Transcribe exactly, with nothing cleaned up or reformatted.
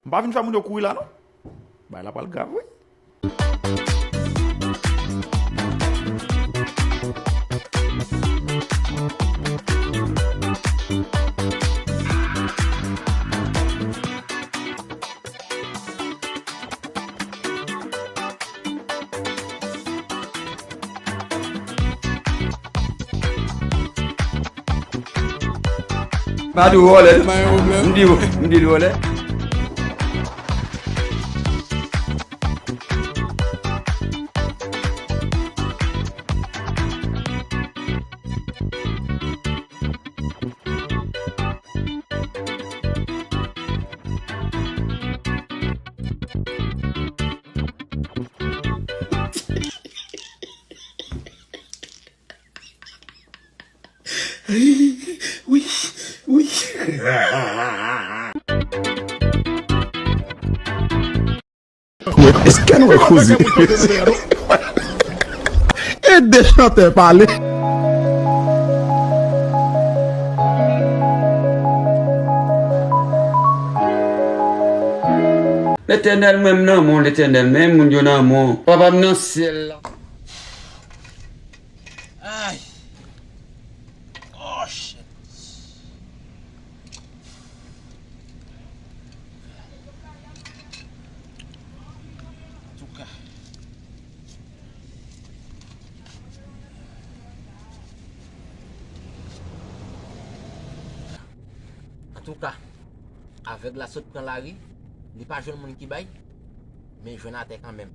M pa vin fè moun yo kouri la non. Bagay la pral grav wi. Pa di w vòlè. M di w, m di l vòlè. Wi, wi. Èske nou wè koze? Ede chantè pale. Letènèl, mwen m nan men w, Letènèl, men moun yo nan men w. Papa m nan syèl la. Ay. Oh, shit. Antouka. Antouka, avèg la sot pran lari, li pa jwenn moun ki bay, men l jwenn atè kanmenm.